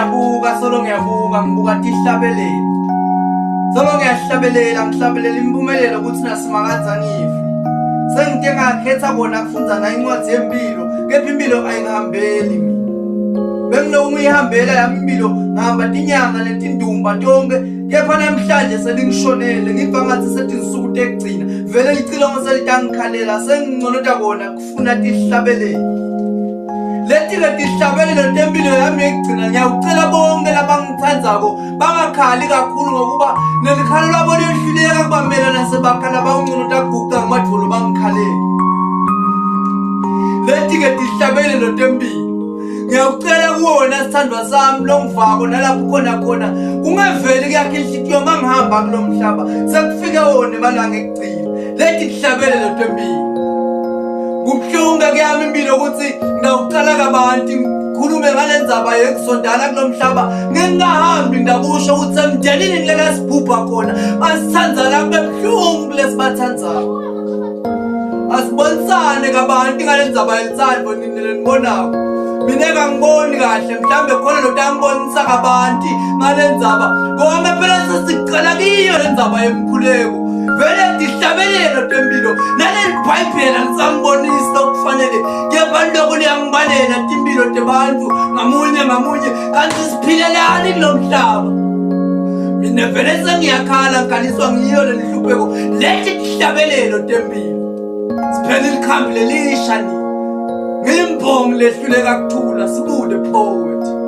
ngiyabuka, solo ngiyabuka, ngibuka tihlabelelo. Solo ngiyahlabelela, ngihlabelela impumelelo ukuthi nasimakadza ngife. Sengike ngakhetha kona kufundza na incwadi yempilo, kepha impilo ayingihambeli mina. Bengiloku ngiyihambela yami impilo, ngihamba tinyanga netindumba tonke, kepha namhlanje selingishonele, ngiva ngathi setinsuku tekugcina. Vele licilongo selitangikhalela, senginconota kona kufuna tihlabelelo. Leti-ke tihlabelelo tempilo yami yekugcina, ngiyawucela bonke labangithandzako bangakhali kakhulu ngokuba nelikhalo lwabo liyehluleka kubamela nasebakhala bawuncono taguca ngamadvolo bangikhalele. Leti-ke tihlabelelo tempilo. Ngiyawucela kuwe wena sithandwa sami longivako nalapho ukhona khona kungeveli kuyakha inhlitiyo uma ngihamba kulo mhlaba sekufike wona emalanga ekugcina. Leti tihlabelelo tempilo. Kubuhlungu kuyami impilo ukuthi ngawuqala kabanti ngikhulume ngale ndzaba yekusondana kulo mhlaba ngingahambi ndakusho ukuthi emndenini kulela sibhubha khona basithandzana kube buhlungu kulesibathandzayo. Asibonisane kabanti ngale ndzaba yelutsandvo nini lenibonako. Mina kangiboni kahle mhlawumbe khona lotangibonisa kabanti ngale ndzaba konke phela sesiqala kiyo le ndzaba yemkhuleko. Vele tihlabelelo tempilo naleli bhayibheli alisangibonisi lokufanele kepha loko liyangibalela timpilo tebantfu ngamunye ngamunye kanti siphilelani kulo mhlaba. Mina vele sengiyakhala ngikhaliswa ngiyo leli hlupheko leti tihlabelelo tempilo. Siphela ilikhambi lelisha ni ngiyimbongi lehluleka kuthula sibude poet.